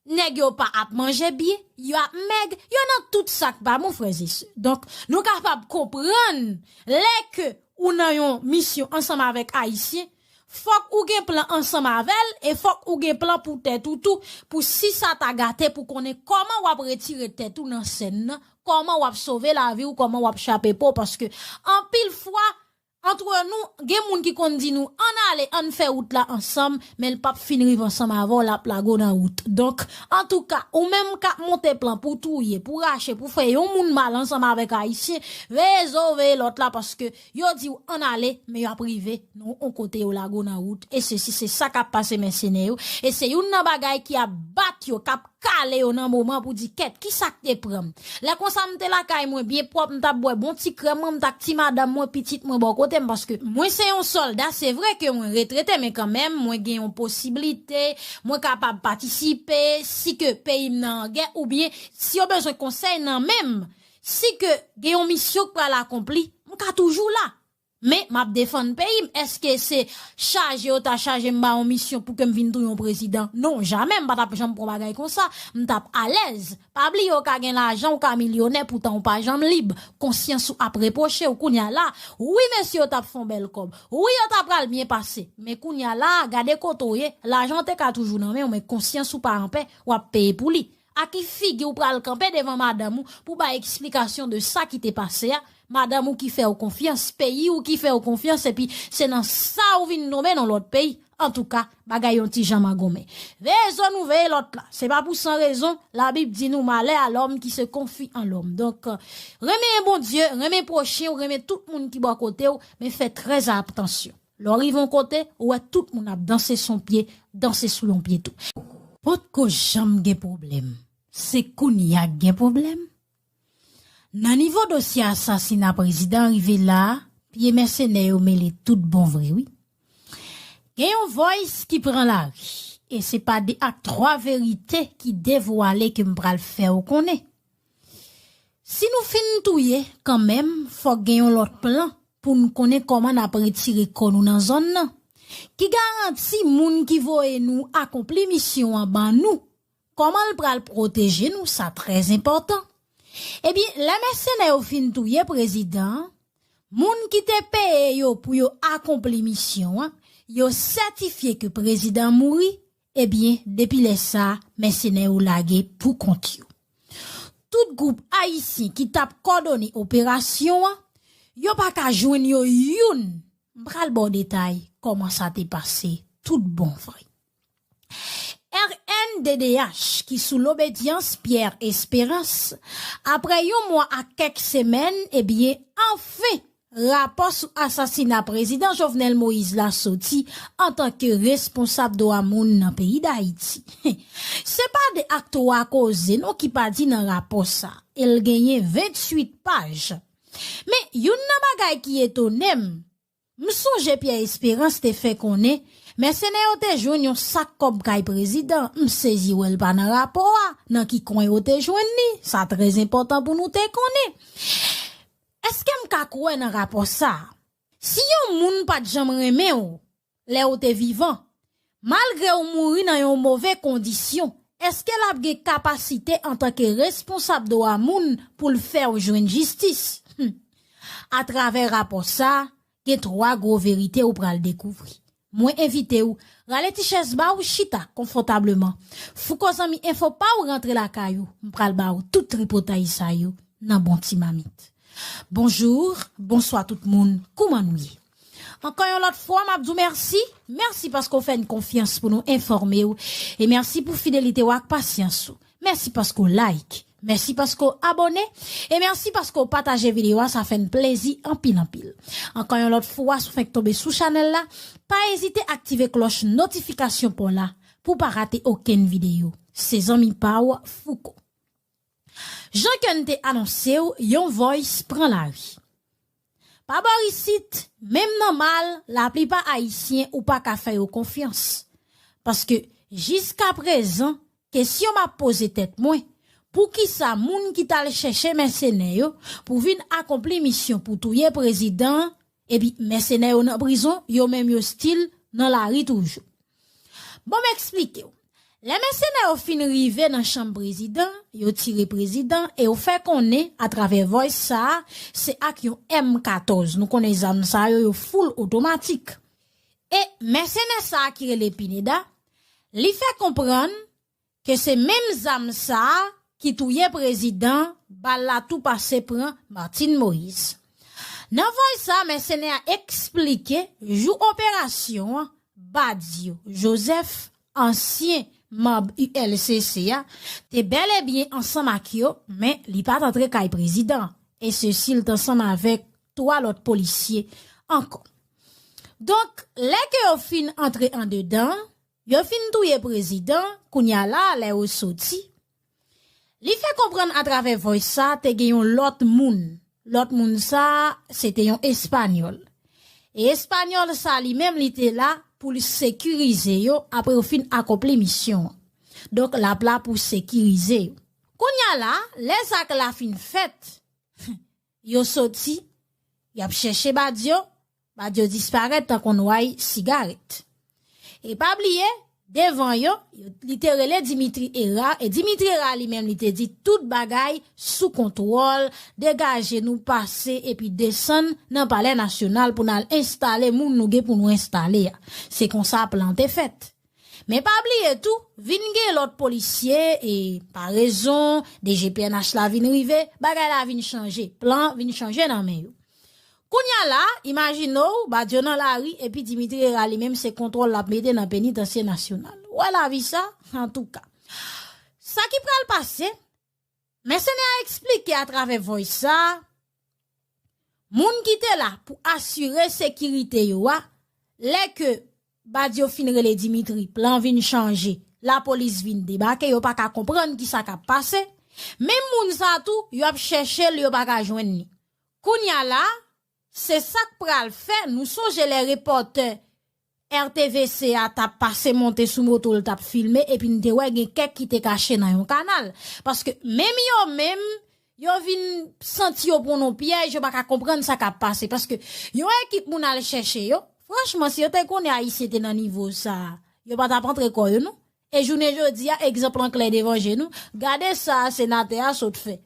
Nèg yo pa ap manje byen, yo ap mèg, yo nan tout sa k pa bon, frè e sè. Donk, nou kapab konprann lè ke ou nan yon misyon ansanm avèk Ayisyen, fòk ou gen plan ansanm avè l e fòk ou gen plan pou tèt ou tou, pou si sa ta gate, pou konnen kòman w ap retire tèt ou nan sèn nan, kòman w ap sove lavi w, kòman w ap chape po, paske anpil fwa, antre nou, gen moun ki konn di nou, ann ale, ann fè wout la ansanm, men l p ap fin rive ansanm avè w, l ap lage w nan wout. Donk, antouka, ou menm k ap monte plan pou touye, pou rache, pou fè yon moun mal ansanm avèk Ayisyen, veye zo w, veye lòt la, paske yo di w ann ale, men y ap rive nan yon kote yo lage w nan wout. E sesi, se sa k ap pase mèsenè yo. E se youn nan bagay ki ap bat yo, k ap kale yo nan moman pou di, kèt, kisa k te pran m? Lè konsa, m te lakay mwen byen pwòp, m t ap bwè bon ti krèm mwen, m t ak ti madanm mwen, pitit mwen bò kote m, paske mwen se yon sòlda, se vre ke mwen retrete, men kanmenm, mwen gen yon posiblite, mwen kapab patisipe, si ke peyi m nan an gè, oubyen si yo bezwen konsèy nan men m, si ke gen yon misyon k pral akonpli, m ka toujou la. Men m ap defann peyi m. Èske se chaje yo ta chaje m ba yon misyon pou ke m vin touye yon prezidan? Non, jamè, m pa t ap janm pran bagay konsa. M t ap alèz. Pa bliye w ka gen lajan, w ka milyonè, poutan w pa janm lib. Konsyans ou ap repwoche w kounye a la. Wi, mesye, yo t ap fè yon bèl kòb. Wi, yo ta pral byen pase. Men kounye a la, gade kote w ye. Lajan te ka toujou nan men w, men konsyans ou pa anpè, w ap peye pou li. A ki figi w pral kanpe devan madanm ou pou bay eksplikasyon de sa ki te pase a? Madanm ou ki fè w konfyans, peyi w ki fè w konfyans, epi se nan sa w vin tonbe nan lòt peyi. Antouka, bagay yon ti jan magonmen. Veye zòn ou veye lòt la. Se pa pou san rezon, Labib di nou, malè a lòm ki se konfi an lòm. Donk, renmen Bondye, renmen pwochen w, renmen tout moun ki bò kote w, men fè trè atansyon. Lè w rive yon kote, ou wè tout moun ap danse sou pye, danse sou yon pye tou. Potko janm gen pwoblèm. Se kounye a k gen pwoblèm. Nan nivo dosye asasina prezidan rive la a, pye mèsenè yo mele tout bon vre, wi. Gen yon voice ki pran lari, e se pa de ak twa verite ki devwale ke m pral fè w konnen. Si nou fin touye, kanmenm, fòk gen yon lòt plan pou n konnen kòman n ap retire kò nou nan zòn nan. Ki garanti moun ki voye nou akonpli misyon an ban nou? Kòman l pral pwoteje nou? Sa trè enpòtan. Ebyen, lè mèsenè yo fin touye prezidan an, moun ki te peye yo pou yo akonpli misyon an, yo sètifye ke prezidan an mouri, ebyen, depi lè sa a, mèsenè yo lage pou kont yo. Tout gwoup ayisyen ki t ap kòdone operasyon an, yo pa ka jwenn yo youn. M pral ba w detay kòman sa te pase tout bon vre. R N D D H, ki sou lobedyans Pierre Espérance, apre yon mwa ak kèk semèn, ebyen, anfen, rapò sou asasina prezidan Jovenel Moïse la soti antanke responsab dwa moun nan peyi Dayiti. Se pa de ak twa koze non ki pa di nan rapò sa, e l genyen venntuit paj. Men, youn nan bagay ki etone m, m sonje Pierre Espérance te fè konnen mèsenè yo te jwenn yon sak kòb kay prezidan. M sezi wè l pa nan rapò a. Nan ki kwen yo te jwenn li? Sa trè enpòtan pou nou te konnen. Èske m ka kwè nan rapò sa a? Si yon moun pa t janm renmen w lè w te vivan, malgre w mouri nan yon move kondisyon, èske l ap gen kapasite antanke responsab dwa moun pou l fè w jwenn jistis? Hum. Atravè rapò sa a, gen twa gwo verite ou pral dekouvri. Mwen envite w, rale ti chèz ba w, chita konfòtableman. Fouko zanmi enfo pa w rantre lakay ou, m pral ba w tout tripotay sa yo nan bon ti mamit. Bonjou, bonswa tout moun, kouman nou ye? Ankò yon lòt fwa, m ap di w mèsi. Mèsi paske w fè n konfyans pou nou enfòme w. E mèsi pou fidelite w ak pasyans ou. Mèsi paske w like. Mèsi paske w abòne. E mèsi paske w pataje videyo a, sa fè n plezi anpil, anpil. Ankò yon lòt fwa, si w fenk tonbe sou chanèl la, pa ezite aktive klòch notifikasyon pa w la pou w pa rate okenn videyo. Se zanmi pa w, Fouko. Jan ke n te anonse w, yon voice pran lari. Pa bò isit, menm nan mal, laplipa ayisyen ou pa ka fè yo konfyans. Paske, jiskaprezan, kesyon m ap poze tèt mwen, poukisa moun ki t al chèche mèsenè yo pou vin akonpli misyon pou touye prezidan an, epi mèsenè yo nan prizon, yo menm yo still nan lari toujou? Bon, m eksplike w. Lè mèsenè yo fin rive nan chanm prezidan, yo tire prezidan e yo fè konnen atravè voice sa a, se ak yon M katòz. Nou konnen zam sa yo, yo full otomatik. E mèsenè sa a ki rele Pineda, li fè konprann ke se menm zam sa a ki touye prezidan, bal la tou pase pran Martine Moïse. Nan voice sa, mèsenè a eksplike jou operasyon an, Badio Joseph, ansyen manm U L C C a, te bèl e byen ansanm ak yo, men li pa t antre kay prezidan, e sesi l t ansanm avèk twa lòt polisye ankò. Donk, lè ke yo fin antre andedan, yo fin touye prezidan, kounye a la, lè yo soti, Li fè konprann atravè Voice sa te gen yon lòt moun. Lòt moun sa, se te yon Espanyòl. E Espanyòl sa li menm li te la pou l sekirize yo apre yo fin akonpli misyon an. Donk, l ap la pou sekirize yo. Kounye a la, lè zak la fin fèt, yo soti, y ap chèche Badio, Badio disparèt tankou nway sigarèt. E pa bliye, devan yo, yo, li te rele Dimitri Era, e Dimitri Era li menm li te di tout bagay sou kontwòl, degaje nou pase epi desann nan Palè Nasyonal pou n al enstale moun nou gen pou nou enstale a. Se konsa plan te fèt. Men pa bliye tou, vin gen lòt polisye, e pa rezon, D G P N H la vin rive, bagay la vin chanje, plan vin chanje nan men yo. Kounye a la, imajine w, Badio nan lari, epi Dimitri Era li menm se kontwòl l ap mete nan penitansye nasyonal. Ou wè lavi sa? Antouka. Sa ki pral pase, mèsenè a eksplike atravè Voice sa, moun ki te la pou asire sekirite yo a, lè ke Badio fin rele Dimitri, plan vin chanje, lapolis vin debake, yo pa ka konprann ki sa k ap pase. Menm moun sa tou, yo ap chèche l, yo pa ka jwenn li. Kounye a la, se sa k pral fè, nou sonje lè repòtè R T V C a t ap pase monte sou moto l t ap filme, epi n te wè gen kèk ki te kache nan yon kanal. Paske menm yo menm, yo vin santi yo pran nan pyèj, yo pa ka konprann sa k ap pase. Paske yon ekip moun al chèche yo, franchman, si yo te konnen Ayisyen te nan nivo sa, yo pa t ap antre kò yo, non. E jounen jodi a, egzanp lan klè devan je nou, gade sa senatè a sot fè.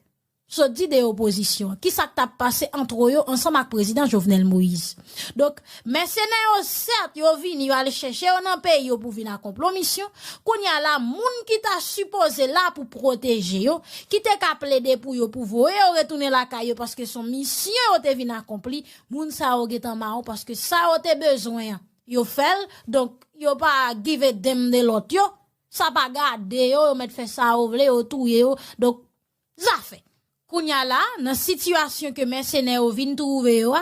Sot di de opozisyon an. Kisa k t ap pase ant yo ansanm ak prezidan Jovenel Moïse? Donk, mèsenè yo, sèt, yo vini, yo al chèche yo nan peyi yo pou vin akonpli yon misyon. Kounye a la, moun ki ta sipoze la pou pwoteje yo, ki te ka plede pou yo, pou voye yo retounen lakay yo, paske se yon misyon yo te vin akonpli, moun sa yo gentan mawon, paske sa yo te bezwen an, yo fè l. Donk, yo pa give a damn de lòt yo. Sa pa gade yo, yo mèt fè sa yo vle, yo touye yo. Donk, zafè. Kounye a la, nan sitiyasyon ke mèsenè yo vin twouve yo a,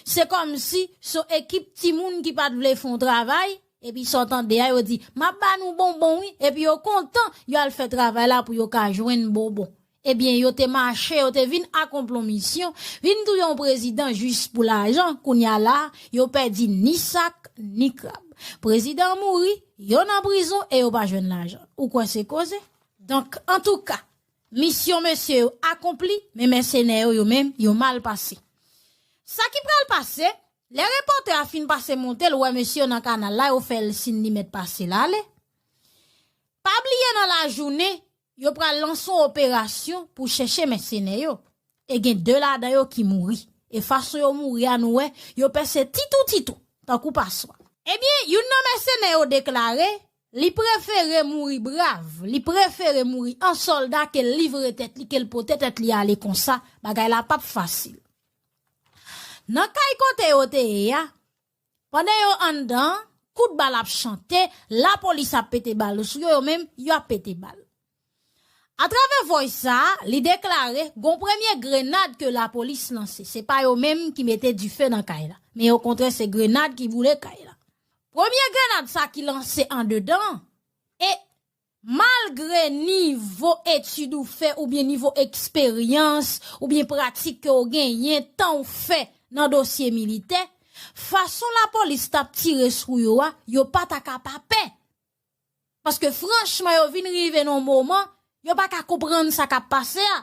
se kòmsi se yon ekip timoun ki pa t vle fè yon travay, epi sa w tande a, yo di, "M ap ba nou bonbon, wi," epi yo kontan, yo al fè travay la pou yo ka jwenn bonbon. Ebyen, yo te mache, yo te vin akonpli yon misyon, vin touye yon prezidan jis pou lajan, kounye a la, yo pèdi ni sak, ni krab. Prezidan an mouri, yo nan prizon e yo pa jwenn lajan. Ou kwè se koze? Donk, antouka, misyon mesye yo akonpli, men mèsenè yo, yo menm, yo mal pase. Sa ki pral pase, lè repòtè a fin pase monte l, wè mesye yo nan kanal la, yo fè l siy li mèt pase l ale. Pa bliye nan lajounen, yo pral lanse yon operasyon pou chèche mèsenè yo. E gen de ladan yo ki mouri. E fason yo mouri a, nou wè, yo pèse titou titou, tankou paswa. Ebyen, youn nan mèsenè yo deklare, li prefere mouri brav, li prefere mouri an sòlda ke l livre tèt li, ke l pote tèt li ale konsa, bagay la p ap fasil. Nan kay kote yo te ye a, pandan yo anndan, kout bal ap chante, lapolis ap pete bal sou yo, yo menm, yo ap pete bal. Atravè Voice sa a, li deklare, gon premye grenad ke lapolis lanse. Se pa yo menm ki mete dife nan kay la, men okontrè, se grenad ki boule kay la. Premye grenad sa ki lanse andedan, e malgre nivo etid ou fè, oubyen nivo eksperyans, oubyen pratik ke w genyen, tan w fè nan dosye militè, fason lapolis t ap tire sou yo a, yo pa ta ka pa pè. Paske franchman, yo vin rive nan yon moman, yo pa ka konprann sa k ap pase a.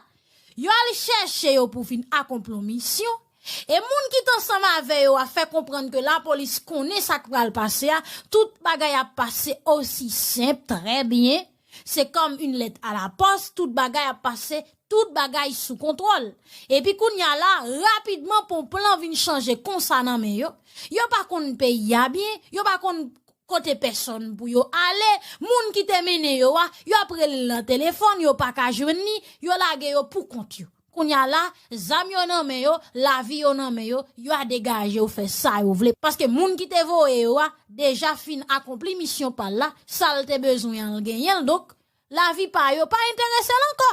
Yo al chèche yo pou vin akonpli yon misyon. E moun ki t ansanm avè yo a fè konprann ke lapolis konnen sa k pral pase a, tout bagay ap pase osi senp, trè byen. Se kòm une lettre à la poste, tout bagay ap pase, tout bagay sou kontwòl. Epi kounye a la, rapidman, pou plan vin chanje konsa nan men yo. Yo pa konn peyi a byen, yo pa konn kote pèsòn pou yo ale, moun ki te mennen yo a, y ap rele l nan telefòn, yo pa ka jwenn li, yo lage yo pou kont yo. Kounye a la, zam yo nan men yo, lavi yo nan men yo, yo a degaje yo fè sa yo vle. Paske moun ki te voye yo a, deja fin akonpli misyon pa l la, sa l te bezwen an, l genyen l, donk, lavi pa yo pa enterese l ankò.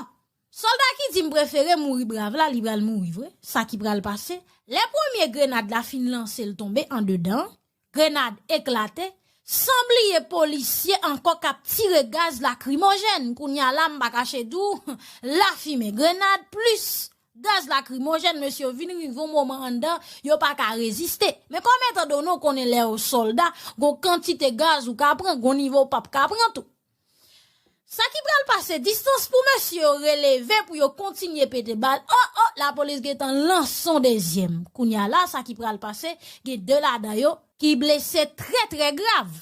Sòlda ki di, "M prefere mouri brav la," li pral mouri vre. Sa ki pral pase? Lè premye grenad la fin lanse, l tonbe andedan, grenad eklate, San bliye polisye ankò k ap tire gaz lakrimojèn. Kounye a la, m pa kache di w, lafimen grenad plis gaz lakrimojèn, mesye yo vin rive yon moman anndan, yo pa ka reziste. Men kòm etandone w konnen lè yo sòlda, gon kantite gaz ou ka pran, gon nivo w p ap ka pran tou. Sa ki pral pase, distans pou mesye yo releve pou yo kontinye pete bal. Oh, oh, lapolis gentan lanse yon dezyèm. Kounye a la, sa ki pral pase, gen de ladan yo ki blese trè, trè grav.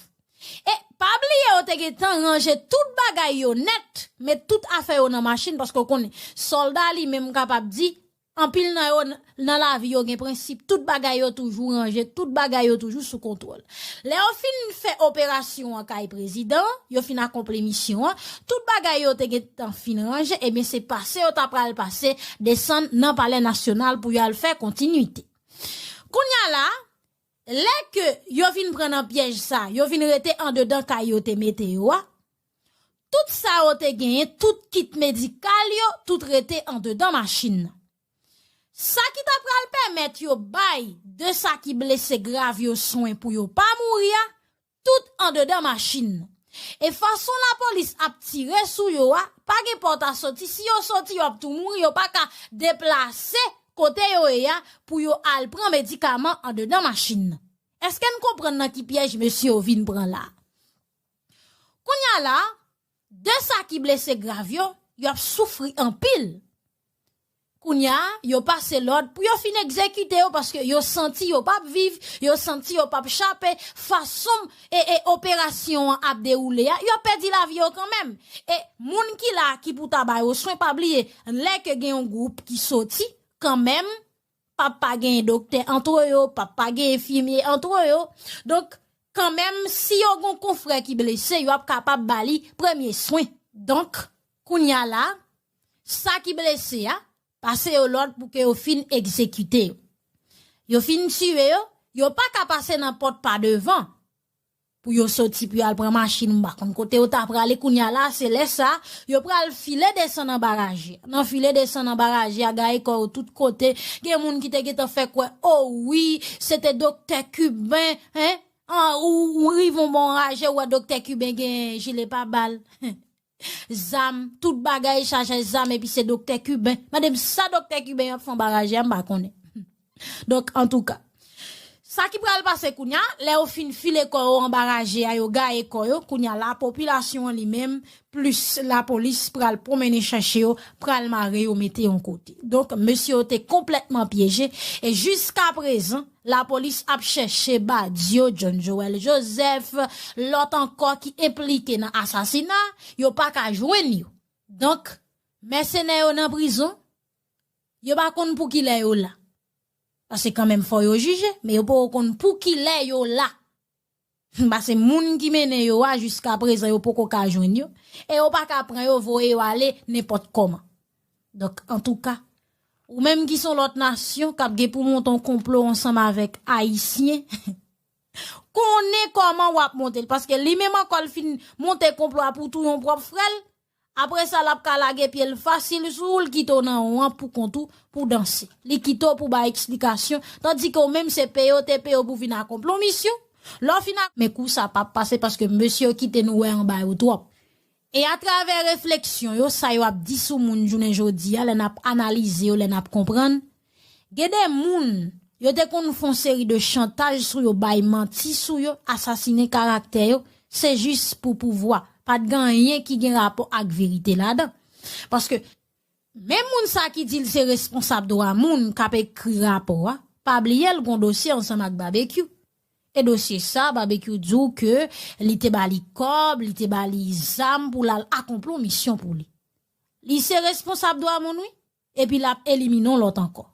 E pa bliye yo te gentan ranje tout bagay yo nèt, met tout afè yo nan machin, paske w konnen, sòlda li menm kapab di, anpil nan yo n- nan lavi yo gen prensip, tout bagay yo toujou ranje, tout bagay yo toujou sou kontwòl. Lè yo fin fè operasyon an kay prezidan, yo fin akonpli misyon an, tout bagay yo te gentan fin ranje, ebyen se pase yo ta pral pase, desann nan Palè Nasyonal pou y al fè kontinwite. Kounye a la, lè ke yo vin pran nan pyèj sa, yo vin rete andedan kay yo te mete yo a, tout sa yo te genyen, tout kit medikal yo, tout rete andedan machin nan. Sa ki ta pral pèmèt yo bay de sa ki blese grav yo swen pou yo pa mouri a, tout andedan machin nan. E fason lapolis ap tire sou yo a, pa gen pòt a soti. Si yo soti, yo ap tou mouri, yo pa ka deplase kote yo ye a pou yo al pran medikaman andedan machin nan. Èske n konprann nan ki pyèj mesye yo vin pran la? Kounye a la, de sa ki blese grav yo, y ap soufri anpil. Kounye a, yo pase lòd pou yo fin egzekite yo paske yo santi yo p ap viv, yo santi yo p ap chape. Fason e, e operasyon an ap dewoule a, y ap pèdi lavi yo kanmenm. E moun ki la ki pou ta ba yo swen, pa bliye, lè ke gen yon gwoup ki soti, kanmenm, p ap pa gen doktè antre yo, p ap pa gen enfimye antre yo. Donk, kanmenm, si yo gon konfrè ki blese, yo ap kapab ba li premye swen. Donk, kounye a la, sa ki blese a, pase yo lòd pou ke yo fin egzekite yo. Yo fin tiye yo, yo pa ka pase nan pòt pa devan pou yo soti pou y al pran machin, m pa konn kote yo ta prale kounye a la, se lè sa, yo pral file desann anba raje. Nan file desann anba raje a, gaye kò yo tout kote, gen moun ki te gentan fè kwè, o wi, se te doktè kiben, en, an, ou, ou rive yon bon raje, ou wè doktè kiben gen jile pa bal. Zam, tout bagay chaje zam, epi se doktè kiben. Mande m sa doktè kiben yo ap fè anba raje a, m pa konnen. Donk, antouka, sa ki pral pase kounye a, lè yo fin file kò yo anba raje a, yo gaye kò yo, kounye a, lapopilasyon an li menm, plis lapolis pral pwonmennen chèche yo, pral mare yo, mete yon kote. Donk, mesye yo te konplètman pyeje, e jiska prezan, lapolis ap chèche Badio, John Joel Joseph, lòt ankò ki enplike nan asasina, yo pa ka jwenn yo. Donk, mèsenè yo nan prizon, yo pa konn pou kilè yo la. Paske kanmenm fò yo jije, men yo poko konn pou kilè yo la. Paske moun ki mennen yo a, jiska prezan, yo poko ka jwenn yo. E yo pa ka pran yo, voye yo ale nenpòt kòman. Donk, antouka, ou menm ki se yon lòt nasyon, k ap gen pou monte yon konplo ansanm avèk Ayisyen, konnen kòman w ap monte l. Paske li menm ankò, l fin monte konplo a pou touye yon pwòp frè l, apre sa, l ap ka lage pye l fasil sou ou, l kite w nan won an pou kont ou, pou danse. Li kite w pou bay eksplikasyon, tandike w menm se peye yo te peye w pou vin akonpli yon misyon. Lè w fin ak, men kou sa p ap pase paske mesye yo kite nou wè anba yo twòp. E atravè refleksyon yo, sa yo ap di sou moun jounen jodi a, lè n ap analize yo, lè n ap konprann, gen de moun, yo te konn fè yon seri de chantaj sou yo, bay manti sou yo, asasinen karaktè yo, se jis pou pouvwa. Pa t gen anyen ki gen rapò ak verite ladan. Paske, menm moun sa ki di l se responsab dwa moun k ap ekri rapò a, pa bliye l gon dosye ansanm ak Babekyou. E dosye sa, Babekyou di w ke li te ba li kòb, li te ba li zam pou l al akonpli yon misyon pou li. Li se responsab dwa moun, wi. Epi l ap elimine yon lòt ankò.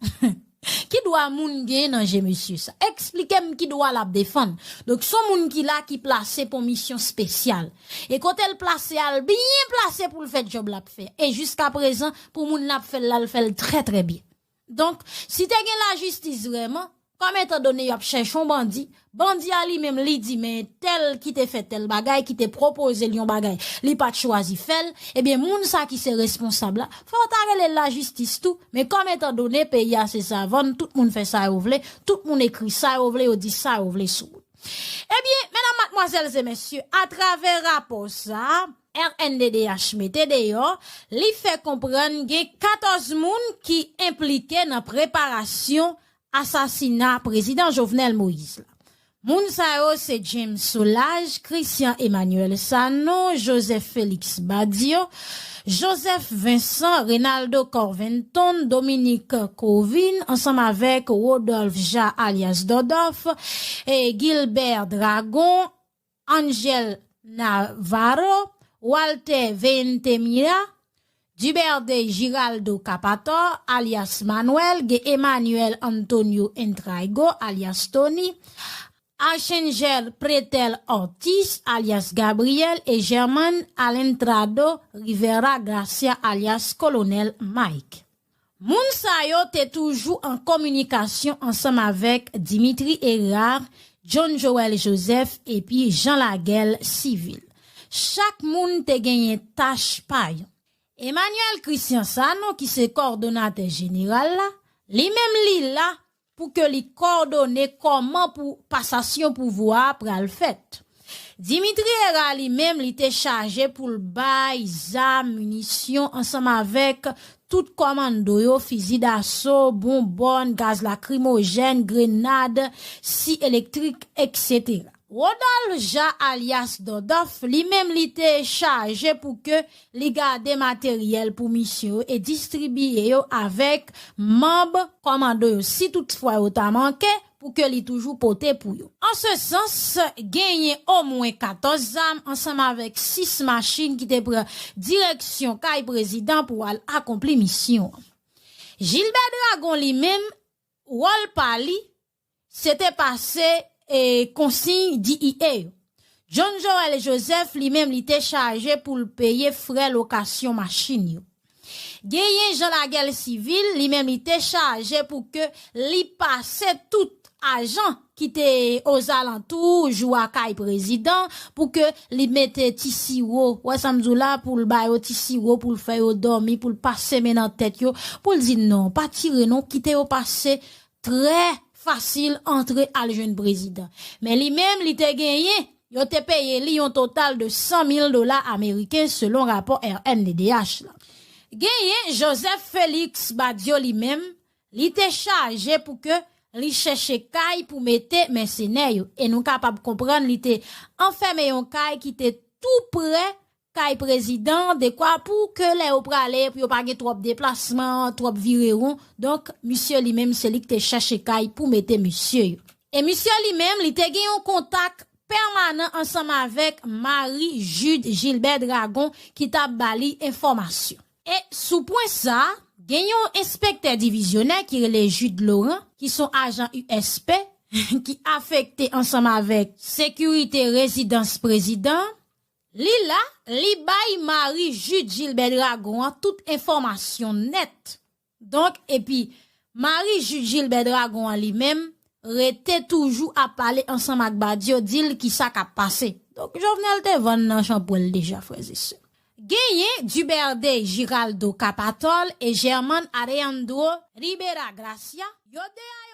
Ki dwa moun gen nan je mesye sa? Eksplike m ki dwa l ap defann. Donk, se yon moun ki la, ki plase pou yon misyon espesyal. E kote l plase a, l byen plase pou l fè djòb l ap fè. E jiska prezan, pou moun l ap fè l la, l fè l trè, trè byen. Donk, si te gen lajistis vrèman, kòm etandone y ap chèche yon bandi, bandi a li menm li di, men tèl ki te fè tèl bagay, ki te pwopoze l yon bagay, li pa t chwazi fè l, ebyen, moun sa ki se responsab la, fò w ta rele l lajistis tou, men kòm etandone peyi a se savann, tout moun fè sa yo vle, tout moun ekri sa yo vle, yo di sa yo vle sou ou. Ebyen, medam, madmwazèl e mesye, atravè rapò sa a, R N D D H mete deyò, li fè konprann gen katòz moun ki enplike nan preparasyon asasina prezidan Jovenel Moïse la. Moun sa yo se James Solages, Christian Emmanuel Sanon, Joseph Félix Badio, Joseph Vincent, Reynaldo Corventon, Dominique Covin, ansanm avèk Rodolphe Jean alyas Dòdòf, e Gilbert Dragon, Angel Navarro, Walter Veintemilla, Duberde Giraldo Capator, alyas Manuel, gen Emmanuel Antonio Entraigo, alyas Tony, Archangel Pretel Ortiz, alyas Gabriel, e German Alentrado Rivera Gracia, alyas Kolonèl Mike. Moun sa yo te toujou an kominikasyon ansanm avèk Dimitri Hérard, John Joël Joseph epi Jean Laguel Civil. Chak moun te genyen tach pa yo. Emmanuel Christian Sanon, ki se kòdonatè jeneral la, li menm li la pou ke li kòdone kòman pou pasasyon pouvwa a pral fèt. Dimitri Hérard li menm, li te chaje pou l bay zam, minisyon, ansanm avèk tout kòmando yo, fizi daso, bonbòn, gaz lakrimojèn, grenad, si elektrik, etsetera. Rodolphe Jean alyas Dòdòf, li menm, li te chaje pou ke li gade materyèl pou misyon yo e distribiye yo avèk manm kòmando yo, si toutfwa yo ta manke, pou ke li toujou pote pou yo. An se sans, genyen omwen katòz zam ansanm avèk sis machin ki te pran direksyon kay prezidan pou al akonpli misyon an. Gilbert Dragon li menm, wòl pa li, se te pase e konsiy D E A yo. John Joël Joseph, li menm, li te chaje pou l peye frè lokasyon machin yo. Genyen Jean Laguel Civil, li menm, li te chaje pou ke li pase tout ajan ki te ozalantou jou a kay prezidan, pou ke li mete ti siwo, wè sa m di w la, pou l ba yo ti siwo, pou l fè yo dòmi, pou l pase men nan tèt yo, pou l di non, pa tire non, kite yo pase trè fasil antre al jwenn prezidan. Men li menm, li te genyen, yo te peye li yon total de san mil dola ameriken selon rapò R N D D H la. Genyen Joseph Félix Badio li menm, li te chaje pou ke li chèche kay pou mete mèsenè yo. E nou kapab konprann li te anfèmen yon kay ki te tou prè kay prezidan, dekwa pou ke lè yo prale, pou yo pa gen twòp deplasman, twòp virewon. Donk, misye li menm, se li ki te chèche kay pou mete mesye yo. E misye li menm, li te gen yon kontak pèmanan ansanm avèk Marie Jude Gilbert Dragon ki t ap ba li enfòmasyon. E sou pwen sa, gen yon enspektè divizyonè ki rele Jude Laurent, ki se yon ajan U S P, ki afekte ansanm avèk sekirite rezidans prezidan, li la, li bay Marie Jude Gilbert Dragon an tout enfòmasyon nèt. Donk, epi Marie Jude Gilbert Dragon an li menm rete toujou ap pale ansanm ak Badio, di l kisa k ap pase. Donk, Jovenel te vann nan chanpwèl deja, frè e sè. Genyen Duberde Giraldo Capatol e German Alejandro Rivera Gracia, yo de a